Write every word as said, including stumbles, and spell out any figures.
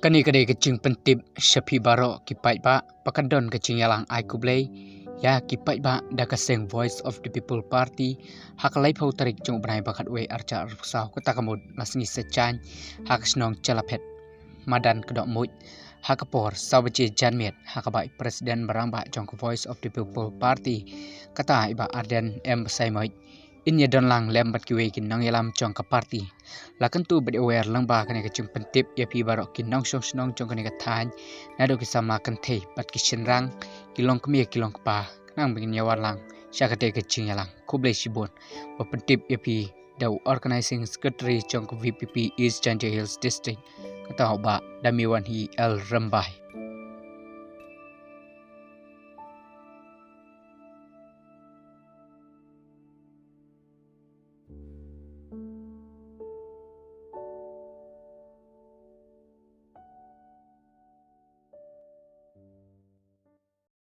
Kane ka dei ka jingpyntip sha phi baroh ki paidbah, ba ka don ka jingïalang ai khublei ïa ki paidbah da ka seng Voice of the People Party ha ka laiphew tarik jong u bnai ba khatwei arhajar arphew saw, kata ka mut la sngi Saitjaiñ, ha ka shnong Jalaphet, madan Kdohmuid, ha ka por saw baje janmiet, ha kaba i President ba rangbah jong ka Voice of the People Party, kata i Bah Ardent M Basaiawmoit, in ïa don lang lem bad kiwei ki nongïalam jong ka party. La kyntu bad ïa wer lyngba kane ka jingpyntip ïa phi baroh ki nongshong shnong jong kane ka thaiñ, naduh ki samla kynthei bad ki shynrang, ki longkmie ki longkpa, khnang ba ngin ïa wan lang sha kata ka jingïalang. Khublei shibun. Ba pyntip ïa phi da u Organizing Secretary jong ka V P P East Jaintia Hills District, kata u Bah Damiwanhi L Rymbai.